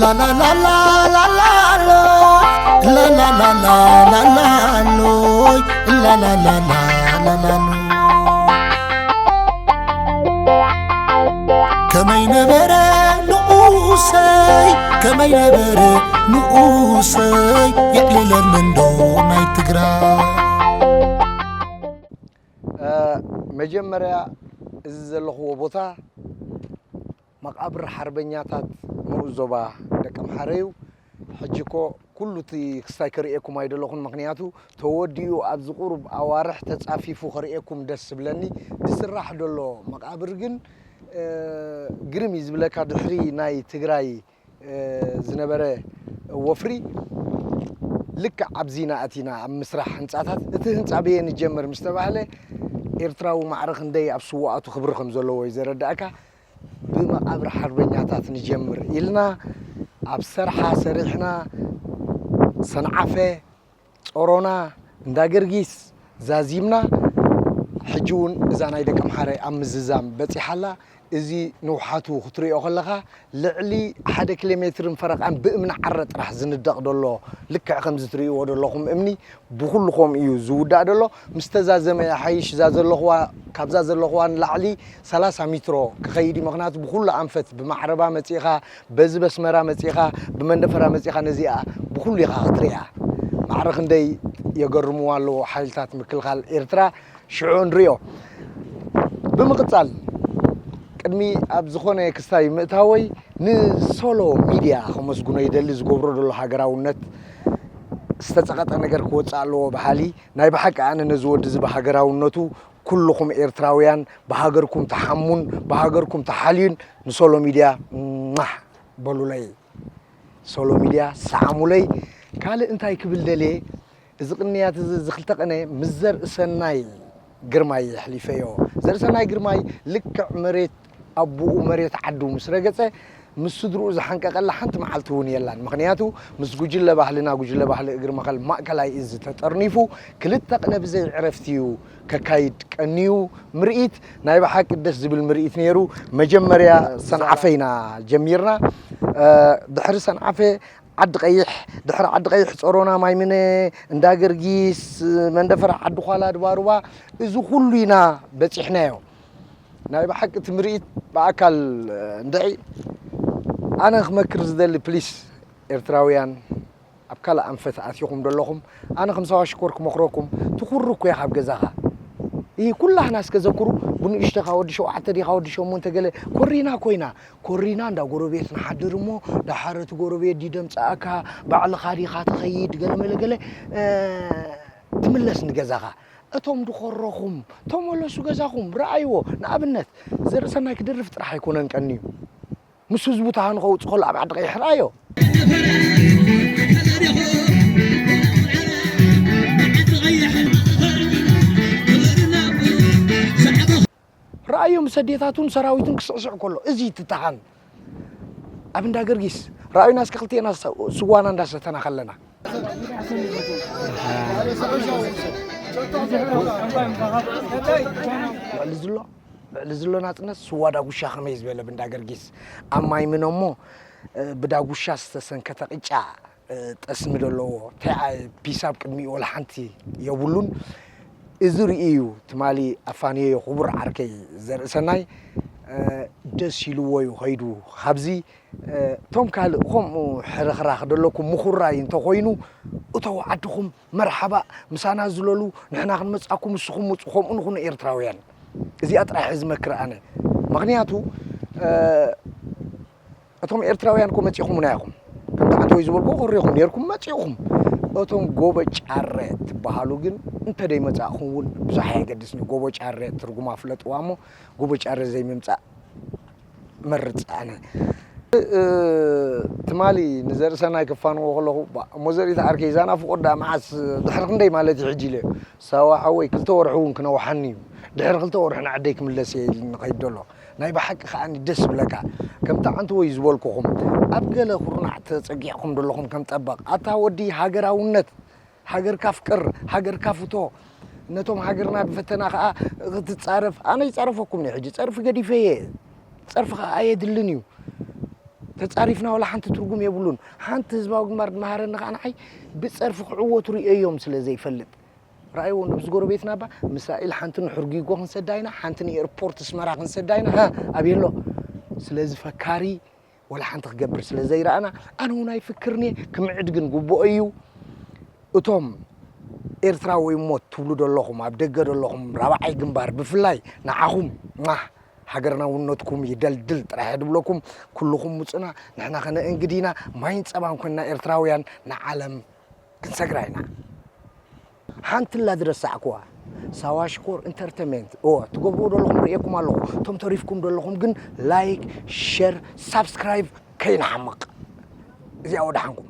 ላላላላላላሎ፣ ላላላላላላሎ፣ ላላላላላላሎ። ከመይ ነበረ ንኡሰይ፣ ከመይ ነበረ ንኡሰይ፣ የዕልለኒ እንዶ ናይ ትግራይ። እ፣ መጀመርያ እዚ ዘለኽዎ ቦታ መቓብር ሓርበኛታት ንኡስ ዞባ ደቀምሓረ እዩ። ሕጂ እኮ ኩሉ እቲ ክስታይ ከርእየኩም ኣይደለኹን፣ ምኽንያቱ ተወዲኡ ኣብዚ ቁሩብ ኣዋርሕ ተጻፊፉ ከርእየኩም ደስ ዝብለኒ። ዝስራሕ ደሎ መቓብር ግን፣ እ፣ ግርም እዩ ዝብለካ። ድሕሪ ናይ ትግራይ፣ እ፣ ዝነበረ ወፍሪ ልክዕ ኣብዚ ኢና ኣቲና ኣብ ምስራሕ ህንጻታት። እቲ ህንጻ በየን ይጀመር ምስ ተባህለ፣ ኤርትራዊ ማዕረ ክንደይ ኣብ ስውኣቱ ክብሪ ከም ዘለዎ እዩ ዘረዳእካ። ብመቓብር ሓርበኛታት ንጀምር ኢልና ኣብ ሰርሓ ሰሪሕና፣ ሰንዓፈ፣ ጾሮና፣ እንዳ ገርጊስ ዛዚምና። ሕጂ እውን እዛ ናይ ደቀምሓረ ኣብ ምዝዛም በጺሓ ኣላ። እዚ ንውሓቱ ክትሪኦ ከለኻ ልዕሊ ሓደ ኪሎ ሜትርን ፈረቓን ብእምኒ ዓረ ጥራሕ ዝንደቕ ዘሎ፣ ልክዕ ከምዚ ትርእይዎ ዘለኹም እምኒ ብኹሉ ከምኡ እዩ ዝውዳእ ዘሎ። ምስ ተዛዘመ ይሓይሽ። እዛ ዘለኽዋ፣ ካብዛ ዘለኽዋ ንላዕሊ ሰላሳ ሜትሮ ክኸይድ እዩ። ምኽንያቱ ብኹሉ ኣንፈት ብማዕረባ መጺእኻ፣ በዚ በስመራ መጺእኻ፣ ብመንደፈራ መጺእኻ፣ ነዚኣ ብኹሉ ኢኻ ክትርእያ። ማዕረ ክንደይ የገርምዋ ኣለዎ ሓይልታት ምክልኻል ኤርትራ። ሽዑ ንሪኦ። ብምቕጻል፣ ቅድሚ ኣብ ዝኾነ ክስታይ ምእታወይ፣ ንሶሎ ሚድያ ከመስግኖ ይደሊ። ዝገብሮ ዘሎ ሃገራውነት፣ ዝተጸቐጠ ነገር ክወጽእ ኣለዎ በሃሊ። ናይ ብሓቂ ኣነ ነዚ ወዲ እዚ ብሃገራውነቱ፣ ኩልኹም ኤርትራውያን ብሃገርኩም ተሓሙን ብሃገርኩም ተሓልዩን፣ ንሶሎ ሚድያ ሟሕ በሉለይ። ሶሎ ሚድያ ሰዓሙለይ። ካልእ እንታይ ክብል ደልየ፣ እዚ ቅንያት እዚ፣ እዚ ክልተ ቅነ ምስ ዘርእሰናይ ግርማይ የሕሊፈዮ። ዘርእሰናይ ግርማይ ልክዕ መሬት ኣቦኡ፣ መሬት ዓዱ ምስ ረገጸ፣ ምስ ስድርኡ ዝሓንቀቐላ ሓንቲ መዓልቲ እውን የላን። ምኽንያቱ ምስ ጉጅለ ባህልና፣ ጉጅለ ባህሊ እግሪ መኸል ማእከላይ እዚ ተጠርኒፉ፣ ክልተ ቅነ ብዘይ ዕረፍቲ እዩ ከካይድ ቀንዩ። ምርኢት ናይ ብሓቂ ደስ ዝብል ምርኢት ነይሩ። መጀመርያ ሰንዓፈ ኢና ጀሚርና። እ፣ ድሕሪ ሰንዓፈ ዓዲ ቀይሕ፣ ድሕሪ ዓዲ ቀይሕ ጾሮና፣ ማይምነ፣ እንዳ ገርጊስ፣ መንደፈራ፣ ዓዲ ዃላ፣ ድባሩባ፣ እዚ ኩሉ ኢና በጺሕናዮ። ናይ ብሓቂ እቲ ምርኢት ብኣካል እንድዒ ኣነ ክመክር ዝደሊ ፕሊስ ኤርትራውያን ኣብ ካልእ ኣንፈት ኣትኹም ደለኹም፣ ኣነ ከም ሳዋ ሽኮር ክመኽረኩም፣ ትኹሪ እኮ ኢኻ ኣብ ገዛኻ። ይህ ኩላህና እስከ ዘክሩ፣ ብንእሽተኻ ወዲ ሸውዓተ ዲኻ ወዲ ሸሞንተ ገለ ኮሪና ኮይና፣ ኮሪና እንዳ ጎረቤት ንሓድር እሞ፣ ደሓር እቲ ጎረቤት ድዩ ደምጽኣካ፣ ባዕልኻ ዲኻ ትኸይድ፣ ገለ መለ ገለ፣ እ፣ ትምለስ ንገዛኻ። እቶም ድኾረኹም ተመለሱ ገዛኹም፣ ረኣይዎ። ንኣብነት፣ ዘርእሰናይ ክደርፍ ጥራሕ ኣይኮነን ቀንዩ። ምስ ህዝቡ ተሃንኾ ውጽእ ከሎ ኣብ ዓዲ ቀይሕ ረኣዮ። ረኣዮ ምስ ኣዴታቱን ሰራዊቱን ክስዕስዕ ከሎ፣ እዚ ትተሃን ኣብ እንዳ ገርጊስ ረኣዩና፣ እስከ ክልቴና ስ-፣ ስዋና እንዳሰተና ከለና። ልዕሊ ዝሎ፣ ልዕሊ ዝሎ ናጽነት ስዋ ዳጉሻ ከመይ ዝበለ ብእንዳ ገርጊስ ኣብ ማይ ምነ እሞ፣ እ፣ ብዳጉሻ ዝተሰንከተ ቅጫ፣ እ፣ ጠስሚ ደለዎ። እንታይ ዓ-፣ ፒሳብ ቅድሚኡ ወላ ሓንቲ የብሉን። እዚ ርእዩ ትማሊ ኣፋንዮ ክቡር ዓርከይ ዘርእሰናይ፣ እ፣ ደስ ኢልዎ እዩ ኸይዱ። ካብዚ፣ እ፣ እቶም ካልእ ከምኡ ሕርኽራኽ ደለኩም ምኹራይ እንተኾይኑ፣ እተው ዓድኹም፣ መርሓባ፣ ምሳና ዝለሉ፣ ንሕና ክንመጻኩም፣ ንስኹም ምጹ፣ ከምኡ ንኹኑ ኤርትራውያን። እዚኣ ጥራሕ እየ ዝመክር ኣነ። ምኽንያቱ፣ እ፣ እቶም ኤርትራውያን እኮ መጺኹምና ኢኹም። ከምቲ ዓንተወይ ዝበልኩ ኮሪኹም ኔርኩም መጺኹም። እቶም ጎቦ ጫረ ትበሃሉ ግን እንተ ደይመጻእኹም እውን ብዙሕ ኣየገድስን እዩ። ጎቦ ጫረ ትርጉማ ፍለጥዋ እሞ ጎቦ ጫረ ዘይምምጻእ እመርጽ ኣነ። እ፣ ትማሊ ንዘርእሰናይ ክፋንዎ ከለኹ፣ "ባ፣ እሞ ዘርኢ ተዓርከይ፣ እዛ ናፍቖት ደኣ መዓስ፣ ድሕሪ ክንደይ ማለት እዩ ሕጂ?" ኢለ። "ሳዋ ሓወይ፣ ክልተ ወርሒ እውን ክነውሓኒ እዩ። ድሕሪ ክልተ ወርሒ ንዓደይ ክምለስ እየ" ኢሉኒ ከይዱ ዘሎ። ናይ ብሓቂ ከኣ ደስ ዝብለካ፣ ከምቲ ዓንተወይ ዝበልኩኹም፣ ኣብ ገለ ኩርናዕ ተጸጊዕኩም ዘለኹም ከም ጠበቕ፣ ኣታ ወዲ ሃገራውነት፣ ሃገርካ ኣፍቅር፣ ሃገርካ ፍቶ፣ ነቶም ሃገርና ዝፈተና ከኣ ክትጻረፍ፣ ኣነ ይጻረፈኩም እየ፣ ሕጂ ጸርፊ ገዲፈ እየ፣ ጸርፊ ከኣ ኣየድልን እዩ። ተጻሪፍና ዋላ ሓንቲ ትርጉም የብሉን። ሓንቲ ህዝባዊ ግንባር ዝመሃረኒ ከዓ ንዓይ ብጸርፊ ክዕወቱ ርእየዮም ስለ ዘይፈልጥ። ረኣይዎ እንዶ ምስ ጎረቤትና እባ፣ ሚሳኤል ሓንቲ ንሑር ጊጎ ክንሰዳ ኢና፣ ሓንቲ ንኤርፖርት ኣስመራ ክንሰዳ ኢና። ሃ፣ ኣበይ ኣሎ? ስለዚ ፈካሪ ዋላ ሓንቲ ክገብር ስለ ዘይረኣና፣ ኣነ እውን ኣይፍክርን እየ። ክምዕድ ግን ግቡኦ እዩ። እቶም ኤርትራ ወይ ሞት ትብሉ ዘለኹም፣ ኣብ ደገ ዘለኹም ራብዓይ ግንባር፣ ብፍላይ ንዓኹም፣ ማህ፣ ሃገርና ውነትኩም ይደልድል ጥራሕ እየ ድብለኩም። ኩልኹም ውፅና፣ ንሕና ከነእንግድ ኢና። ማይን ፀባን ኮይንና ኤርትራውያን ንዓለም ክንሰግራ ኢና። ሓንቲ ላ ዝረሳዕኩዋ፣ ሳዋ ሽኮር ኢንተርቴንመንት፣ እወ፣ ትገብርዎ ዘለኹም ርእየኩም ኣለኹ። እቶም ተሪፍኩም ዘለኹም ግን ላይክ፣ ሸር፣ ሳብስክራይብ ከይንሓምቕ። እዚኣ ወደሓንኩም።